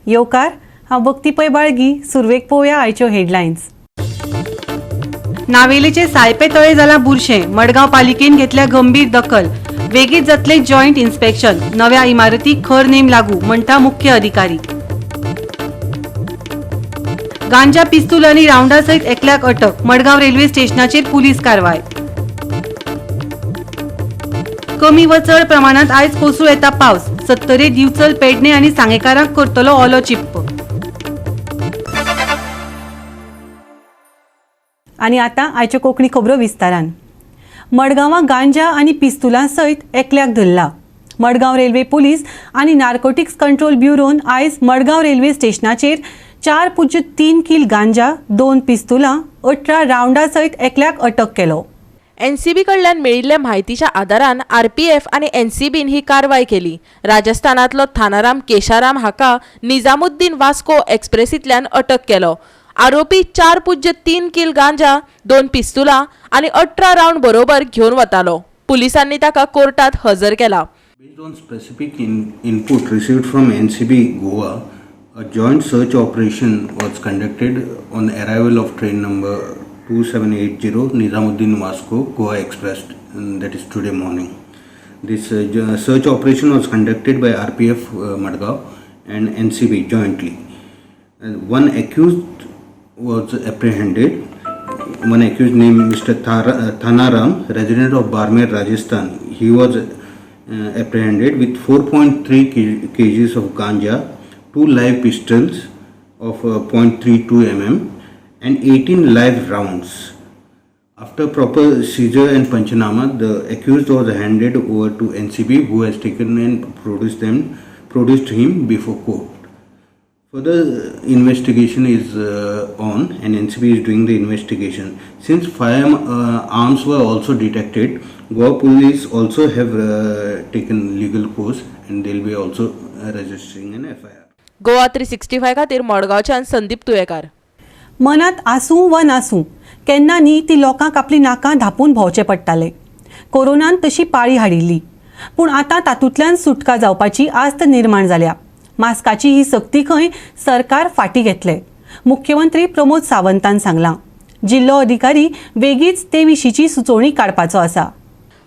येवकार, हांव भक्ती पै बाळगी. सुरवेक पळोवया आयच्यो हेडलायन्स. नावेलीचे सायपे तळे जालां बुरशें. मडगांव पालिकेन घेतल्या गंभीर दखल. वेगीत जातलें जॉयंट इन्स्पेक्शन. नव्या इमारतीक खर नेम लागू म्हणटा मुख्य अधिकारी. गांजा, पिस्तूल आनी रावंडा सयत एकल्याक अटक. मडगांव रेल्वे स्टेशनाचेर पुलीस कारवाय. कमी व चड प्रमाणात आयज कोसळूं येता पावस. सत्तरे, दिवचल, पेडणे आनी सांगेकारांक करतलो ओलो चिप्प. आनी आतां आयच्यो कोंकणी खबरो विस्तारान. मडगांवां गांजा आनी पिस्तुलां सयत एकल्याक धरला. मडगांव रेल्वे पुलीस आनी नार्कोटिक्स कंट्रोल ब्युरोन आयज मडगांव रेल्वे स्टेशनाचेर 4.3 किल गांजा, 2 पिस्तुलां, 18 रावंडा सयत एकल्याक अटक केलो. एनसीबी कडल्यान मेळिल्ल्या म्हायतीच्या आदारान आरपीएफ आनी एनसीबीन ही कारवाय केली. राजस्थानांतलो थानाराम केशाराम हाका निजामुद्दीन वास्को एक्सप्रेसींतल्यान अटक केलो. आरोपी 4.3 किल गांजा, 2 पिस्तुलां आनी 18 रावंड बरोबर घेवन वतालो. पुलिसांनी ताका कोर्टात हजर केला. Based on specific input received from NCB Goa, a joint search operation was conducted on the arrival of train number 2780 Nizamuddin Vasco Goa Express, and that is today morning. This search operation was conducted by RPF Madgaon and NCB jointly. And one accused was apprehended. One accused named Mr. Thanaram, resident of Barmer, Rajasthan. He was apprehended with 4.3 kgs of ganja, 2 live pistols of 0.32 mm and 18 live rounds. After proper seizure and panchanama, the accused was handed over to NCB, who has taken and produced him before court. Further investigation is on and NCB is doing the investigation. Since firearms were also detected, Goa police also have taken legal course and they will be also registering an FIR. Goa 365 खातीर मडगांवच्यान संदीप तुयेकार. मनात आसूं वा नासूं, केन्ना न्ही ती लोकांक आपली नाकां धांपून भोंवचें पडटालें. कोरोनान तशी पाळी हाडिल्ली, पूण आतां तातूंतल्यान सुटका जावपाची आस्त निर्माण जाल्या. मास्काची ही सक्ती खंय सरकार फाटीं घेतले, मुख्यमंत्री प्रमोद सावंतान सांगलां. जिल्लो अधिकारी वेगीच ते विशींची सुचोवणी काडपाचो आसा.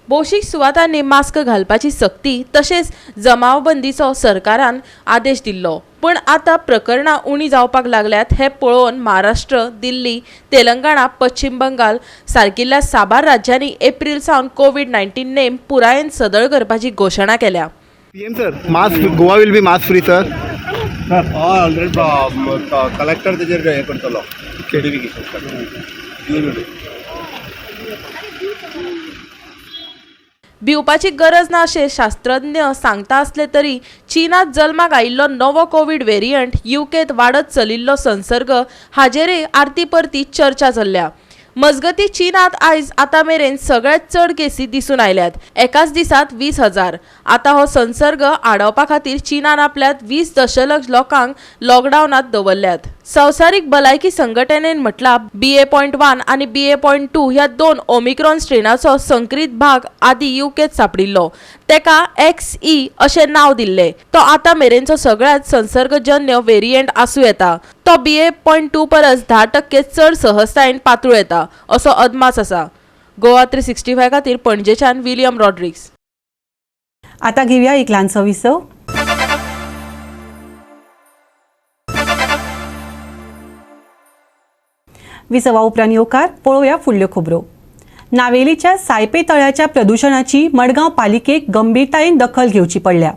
भौशीक सुवातांनी मास्क घालपाची सक्ती तशेंच जमावबंदीचो सरकारान आदेश दिल्लो, पूण आतां प्रकरणां उणी जावपाक लागल्यात हें पळोवन महाराष्ट्र, दिल्ली, तेलंगणा, पश्चिम बंगाल सारकिल्ल्या साबार राज्यांनी एप्रील सावन कोवीड-19 नेम पुरायेन सदळ करपाची घोशणा केल्या. PM sir, mask, Goa will be mask free sir. Already collector तेजेर हें करतलो नोटिफिकेशन. भिवपाची गरज ना अशें शास्त्रज्ञ सांगता आसले तरी चीनांत जल्माक आयिल्लो नवो कोवीड वेरियंट, युकेंत वाडत चलिल्लो संसर्ग हाजेरय आरती परती चर्चा चल्ल्या. मजगती, चीनांत आयज आतां मेरेन सगळ्यांत चड केसी दिसून आयल्यात, एकाच दिसांत 20,000. आतां हो संसर्ग आडावपा खातीर चीनान आपल्यात 20 दशलक्ष लोकांक लॉकडावनांत दवरल्यात. संवसारीक भलायकी संघटनेन म्हटलां, BA.1 आनी BA.2 ह्या 2 ओमिक्रॉन स्ट्रेनाचो संक्रीत भाग आदी युकेंत सांपडिल्लो. तेका XE अशें नांव दिल्लें. तो आतां मेरेनचो सगळ्यांत संसर्गजन्य वेरियंट आसूं येता. तो BA.2 परस 10% चड सहजतायेन पातळूं येता असो अदमास आसा. गोवा 365 खातीर पणजेच्यान विलियम रॉड्रिग्स. आतां घेवया एक ल्हानसो विसव. विसवा उपरांत येवकार. पळोवया फुडल्यो खबरो. नावेलीच्या सायपे तळ्याच्या प्रदुशणाची मडगांव पालिकेक गंभीरतायेन दखल घेवची पडल्या.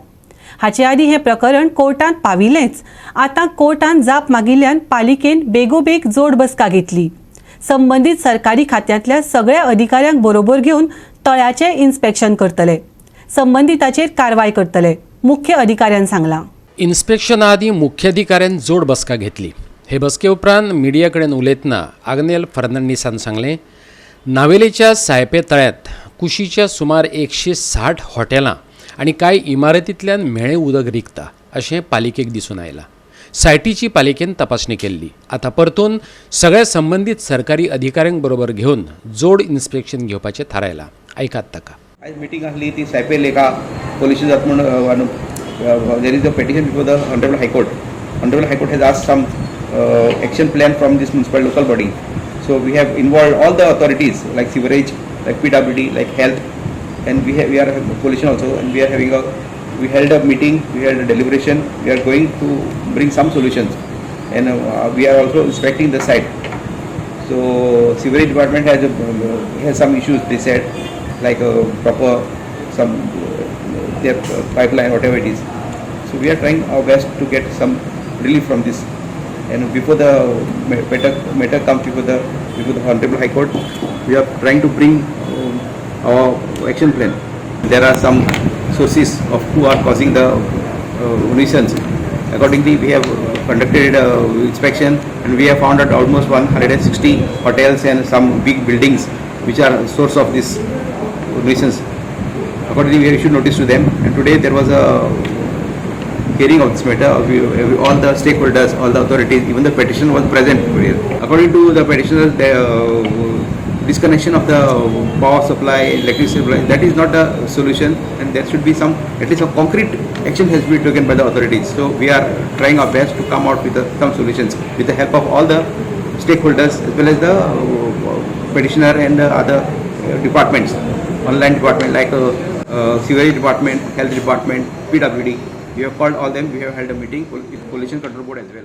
हाचे आदीं हें प्रकरण कोर्टांत पाविल्लेंच. आतां कोर्टान जाप मागिल्ल्यान पालिकेन बेगोबेग जोड बसका घेतली. संबंदीत सरकारी खात्यांतल्या सगळ्या अधिकाऱ्यांक बरोबर घेवन तळ्याचें इन्स्पेक्शन करतले, संबंदिताचेर कारवाय करतले, मुख्य अधिकाऱ्यान सांगलां. इन्स्पेक्शना आदीं मुख्याधिकाऱ्यान जोड बसका घेतली. हे बसके उपरांत मिडिया कडेन उलयतना आग्नेल फर्नांडीसान सांगलें, नावेलेच्या सायपे तळ्यांत कुशीच्या सुमार 160 हॉटेलां आनी कांय इमारतींतल्यान म्हेळें उदक रिगता अशें पालिकेक दिसून आयलां. सायटीची पालिकेन तपासणी केल्ली. आतां परतून सगळ्या संबंदीत सरकारी अधिकाऱ्यांक बरोबर घेवन जोड इन्स्पेक्शन घेवपाचें थारायलां. आयकात ताका. आयज मिटींग आसली ती सायपे लेका पोल्युशन जाता म्हूण there is a petition before the honourable high court. Honorable High Court has asked some action plan from this municipal local body. So we have involved all the authorities like sewerage, like PWD, like health, and we are having pollution also, and we are having a we held a meeting, we held a deliberation. We are going to bring some solutions, and we are also inspecting the site. So sewerage department has some issues. They said like a proper some their pipeline, whatever it is. So we are trying our best to get some relief from this. And before the matter comes before the Honorable High Court, we are trying to bring our action plan. There are some sources of who are causing the nuisance. Accordingly, we have conducted inspection, and we have found out almost 160 hotels and some big buildings which are source of this nuisance. Accordingly, we have issued notice to them, and today there was a hearing of this matter. All the stakeholders, all the authorities, even the petitioner was present. According to the petitioner, the disconnection of the power supply, electricity supply, that is not a solution, and there should be some, at least some concrete action has been taken by the authorities. So we are trying our best to come out with some solutions with the help of all the stakeholders as well as the petitioner and the other departments, online department like sewerage department, health department, PWD. We have called all them. We have held a meeting with Pollution Control Board as well.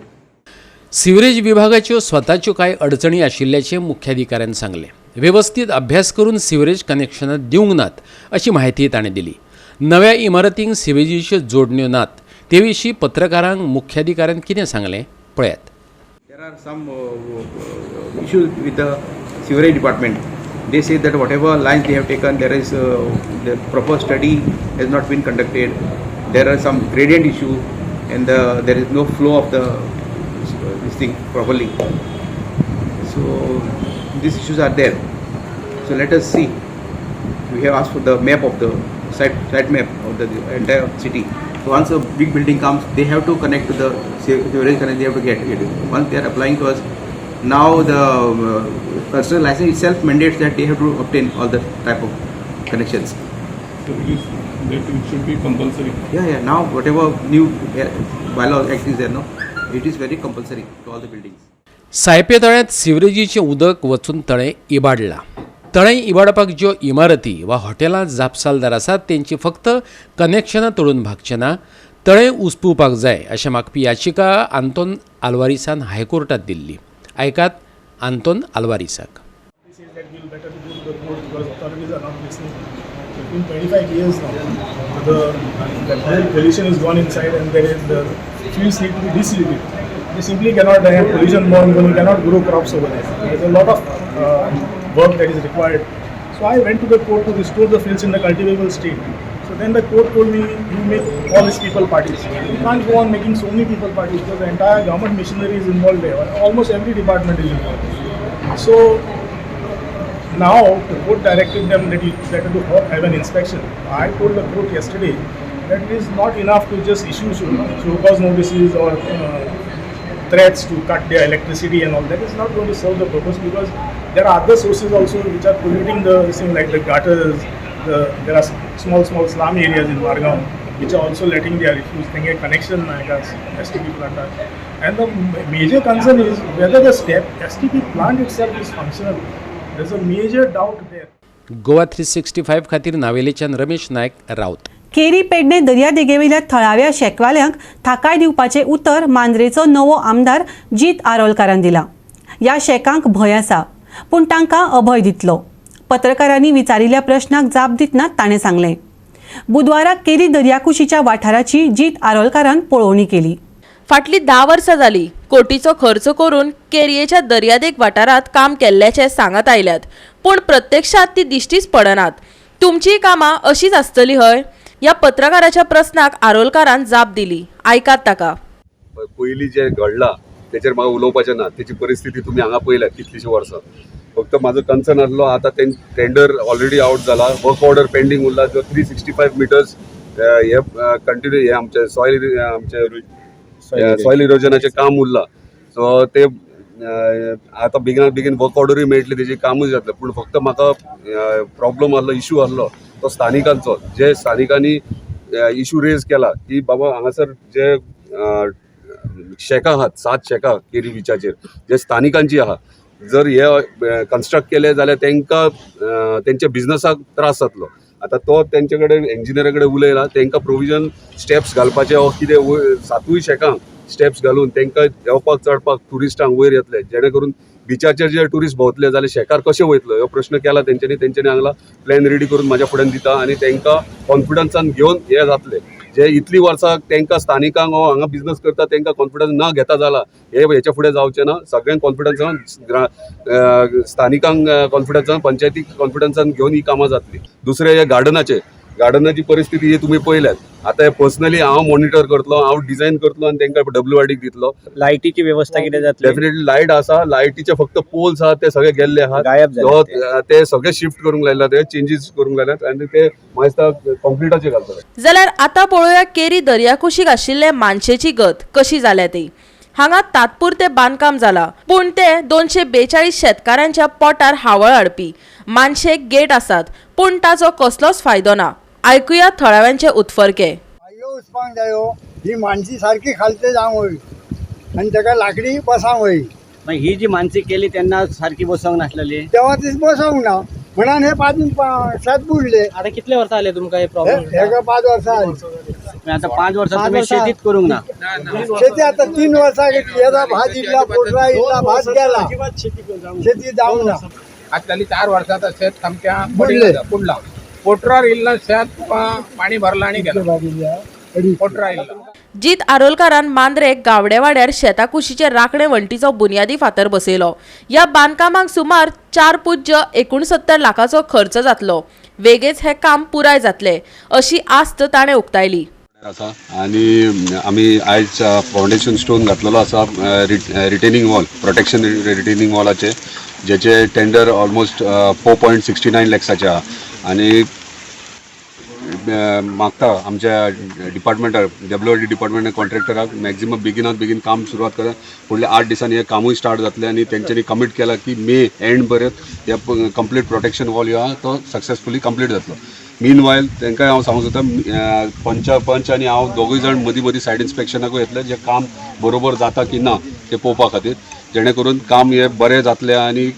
Sewerage विभागाच्यो स्वताच्यो कांय अडचणी आशिल्ल्याचें मुख्याधिकाऱ्यान सांगलें. वेवस्थीत अभ्यास करून sewerage कनेक्शनां दिवंक नात अशी म्हायती ताणें दिली. नव्या इमारतींक सिवेजीच्यो जोडण्यो नात ते विशीं पत्रकारांक मुख्याधिकाऱ्यान कितें सांगलें पळयात. There are some issues with the sewerage department. They say that whatever lines they have taken, there is the proper study has not been conducted. There are some gradient issue, and there is no flow of the this thing properly. So these issues are there. So let us see. We have asked for the map of the site map of the entire city. So once a big building comes, they have to connect to the sewerage connect. They have to get it. Once they are applying to us, now the construction license itself mandates that they have to obtain all the type of connections. So it is that it should be compulsory. Yeah. Now whatever new bylaw act is there, no, it is very compulsory to all the buildings. सायपे तळ्यांत सिवरेजीचें उदक वचून तळें इबाडलां. तळें इबाडपाक ज्यो इमारती वा हॉटेलां जापसालदार आसात तेंची फक्त कनेक्शनां तोडून भागचें ना, तळें उसपुवपाक जाय अशें मागपी याचिका आंतोन आल्वारीसान हायकोर्टात दिल्ली. आयकात Anton आल्वारीसाक. He says that we'll better go to the court because authorities are not listening. So it's been 25 years now. The whole pollution is gone inside and there is the fields need to be desilted. They simply cannot have pollution more, you cannot grow crops over there. There is a lot of work that is required. So I went to the court to restore the fields in the cultivable state. So then the court told me, you make all these people parties. You can't go on making so many people parties because the entire government machinery is involved there. Almost every department is involved. So now the court directed them that you better to have an inspection. I told the court yesterday that it is not enough to just issue show cause notices or threats to cut their electricity and all that is not going to serve the purpose because there are other sources also which are polluting the same, like the gutters. There are small slum areas in Margao which are also letting their refuse thing a connection like us STP plant. And the major concern is whether the STP plant itself is functional. There is a major doubt there. Goa 365 खातीर नावेलीच्यान रमेश नायक राऊत. केरी पेडणे दर्यादेगेवेल्या थळाव्या शेकवाल्यांक थाकाय दिवपाचें उतर मांद्रेचो नवो आमदार जीत आरोलकारान दिला. ह्या शेकांक भंय आसा पूण तांकां अभय दितलो. पत्रकारांनी विचारिल्ल्या प्रश्नाक जाप दितना ताणें सांगलें. बुधवारा केरी दर्याकुशीच्या वाठाराची जीत आरोलकारान पळोवणी केली. फाटली 10 वर्सां जाली कोटीचो खर्च करून केरयेच्या दर्यादेग वाठारांत काम केल्ल्याचें सांगत आयल्यात, पूण प्रत्यक्षात ती दिश्टीच पडनात. तुमचीय कामां अशीच आसतली हय? ह्या पत्रकाराच्या प्रस्नाक आरोलकारान जाप दिली. आयकात ताका. पयलीं जें घडलां तेचेर म्हाका उलोवपाचें ना. तेची परिस्थिती तुमी हांगा पळयल्या कितलीशीं वर्सां. फक्त म्हाजो कन्सर्न आसलो आतां टेंडर ऑलरेडी आवट जाला, वर्क ऑर्डर पेंडींग उरला. जो 365 मिटर्स हे कंटिन्यू हे आमचे सॉयल आमचे सॉयल इरोजनाचें काम उरलां. सो ते आतां बेगिनात बेगीन वर्क ऑर्डरूय मेळटली, तेजें कामूय जातलें. पूण फक्त म्हाका प्रॉब्लम आहलो, इशू आहलो तो स्थानिकांचो. जे स्थानिकांनी इशू रेज केला की बाबा हांगासर जे शॅकां आहात, 7 शॅकां केरी बिचाचेर जे स्थानिकांची आहा, जर हे कन्स्ट्रक्ट केले जाल्यार तांकां तेंच्या बिजनसाक त्रास जातलो. आतां तो तेंचे कडेन इंजिनियरा कडेन उलयला, तांकां प्रोविजन स्टेप्स घालपाचे वा कितें 7 शॅकांक स्टेप्स घालून तांकां देंवपाक चडपाक ट्युरिस्टांक वयर येतले, जेणे करून बिचाचेर जे ट्युरिस्ट भोंवतले जाल्यार शेकार कशें वयतलो हो प्रश्न केला तेंच्यांनी. तेंच्यांनी हांगा प्लॅन रेडी करून म्हाज्या फुड्यान दिता आनी तांकां कॉन्फिडन्सान घेवन हे जातले. जे इतली वर्सां तांकां स्थानिकांक हो हांगा बिजनस करता तांकां कॉन्फिडन्स ना घेता जाला, हे हेच्या फुडें जावचें ना. सगळ्यांक कॉन्फिडन्सान, स्थानिकांक कॉन्फिडन्सान, पंचायतीक कॉन्फिडन्सान घेवन ही कामां जातली. दुसरें हे गार्डनाची परिस्थिती ही तुमी पळयल्यात. आतां हे पर्सनली हांव मॉनिटर करतलो, हांव डिझायन करतलो आनी तांकां WRDक दितलो. लायटीची वेवस्था कितें जातली? डेफिनेटली लायट आसा, लायटीचे फक्त पोल्स आहात ते सगळे गेल्ले आहात, गायब जाले ते सगळे शिफ्ट करूंक लायला, ते चेंजीस करूंक लायल्यात आनी ते म्हाका दिसता कॉन्क्रिटाचे घालतले. जाल्यार आतां पळोवया केरी दर्याकुशीक आशिल्ले मानशेची गत कशी जाल्या ती. हांगा तात्पुरते बांदकाम जाला, पूण ते 242 शेतकारांच्या पोटार हावळ हाडपी. मानशेक गेट आसात, पूण ताचो कसलोच फायदो ना. आयकुया थळाव्यांचे उत्फर्के. आयो वचपाक जायो, ही मानसी सारकी खालते जावंक वय आनी ताका लाकडी बसांक वय. ही जी मानसी केली तेन्ना सारकी बसोंक नासलेली, तेव्हा ती बसोंक ना म्हणून हे 5 शेत बुडले. आता कितले वर्सां आले तुमकां हे प्रॉब्लेम? हेका 5 वर्सां आली. आता 5 वर्सां तुम्ही शेतीत करूंक ना? शेती आता 3 वर्सां घेतली. आता भात इल्ला, पोटरा इल्ला, भात गेला, शेती जावंक ना. आताली 4 वर्सां शेत सामक्या बुडला. पोटरार इल्ला शेत तुका पाणी भरला आनी गेला पोटरा इल्ला. जीत आरोलकारान मांद्रे गावडेवाड्यार शेता कुशीचे राखणे वण्टीचो बुनियादी फातर बसयलो. ह्या बांदकामाक सुमार 4.69 लाखाचो खर्च जातलो. वेगेच हे काम पुराय जातले अशी आस्त ताणें उक्तायली. आसा आनी आमी आयज फावंडेशन स्टोन घातलेलो आसा रिटेनिंग वॉल, प्रोटेक्शन रिटेनिंग वॉलाचे, जेचे टेंडर ऑलमोस्ट 4.69 लॅक्साचे आहा. आनी मागता आमच्या डिपार्टमेंटाक, WRD department कॉन्ट्रॅक्टराक मॅक्झिमम बेगिनात बेगीन काम सुरवात करा. फुडल्या 8 दिसांनी हें कामूय स्टार्ट जातलें आनी तेंच्यांनी कमीट केलां की मे एंड पर्यंत हे कंप्लीट प्रोटेक्शन वॉल ह्यो आहा तो सक्सेसफुली कंप्लीट जातलो. मीन वायल तांकां हांव सांगूंक सोदता, पंच आनी हांव दोगूय जाण मदीं मदीं सायड इन्स्पेक्शनाकूय येतले, जें काम बरोबर जाता की ना तें पळोवपा खातीर, जेणे करून काम हें बरें जातलें आनी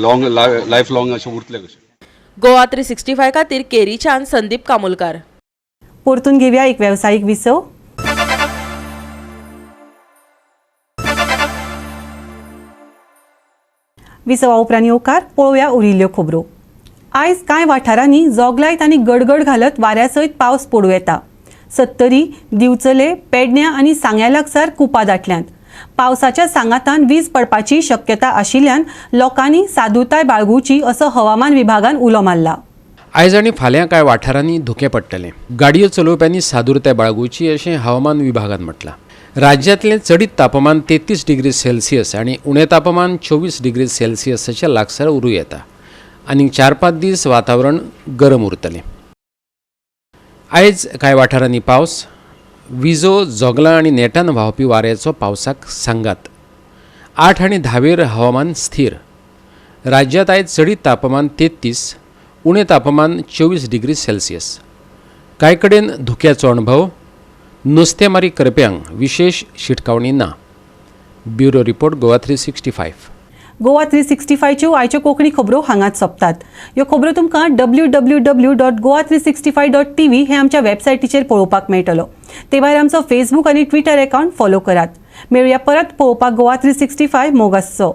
लॉंग लायफ लॉंग अशें उरतलें कशें. गोवा 365 खातीर केरीच्यान संदीप कामुलकार. परतून घेवया एक वेवसायीक विसव. विसवा उपरांत येवकार पळोवया उरिल्ल्यो खबरो. आयज कांय वाठारांनी जोगलायत आनी गडगड घालत वाऱ्या सयत पावस पडूं येता. सत्तरी, दिवचले, पेडण्या आनी सांग्या लागसार कुपां दाटल्यांत. पावसाच्या सांगातान वीज पडपाची शक्यता आशिल्ल्यान लोकांनी सादूरताय बाळगुची असो हवामान विभागान उलो मारला. आयज आनी फाल्यां कांय वाठारांनी धुकें पडटलें. गाडयो चलोवप्यांनी सादूरताय बाळगुची अशें हवामान विभागान म्हटलां. राज्यांतलें चडीत तापमान 33 डिग्री सेल्सियस आनी उणें तापमान 24 डिग्री सेल्सियसाच्या लागसार उरूं येता. आनीक 4-5 दीस वातावरण गरम उरतलें. आयज कांय वाठारांनी पावस, विजो, जोगलां आनी नेटान व्हांवपी वाऱ्याचो पावसाक सांगात. 8 आनी 10वेर हवामान स्थीर. राज्यांत आयज चडीत तापमान 33, उणें तापमान 24 डिग्री सेल्सियस. कांय कडेन धुक्याचो अणभव. नुस्तेमारी करप्यांक विशेश शिटकावणी ना. Bureau report, Goa 365. Goa 365च्यो आयच्यो कोंकणी खबरो हांगाच सोंपतात. ह्यो खबरो तुमकां www.goa365.tv हे आमच्या वेबसायटीचेर पळोवपाक मेळटलो. ते भायर आमचो फेसबूक आनी ट्विटर अकावंट फॉलो करात. मेळुया परत पळोवपाक गोवा 365. मोग आसचो.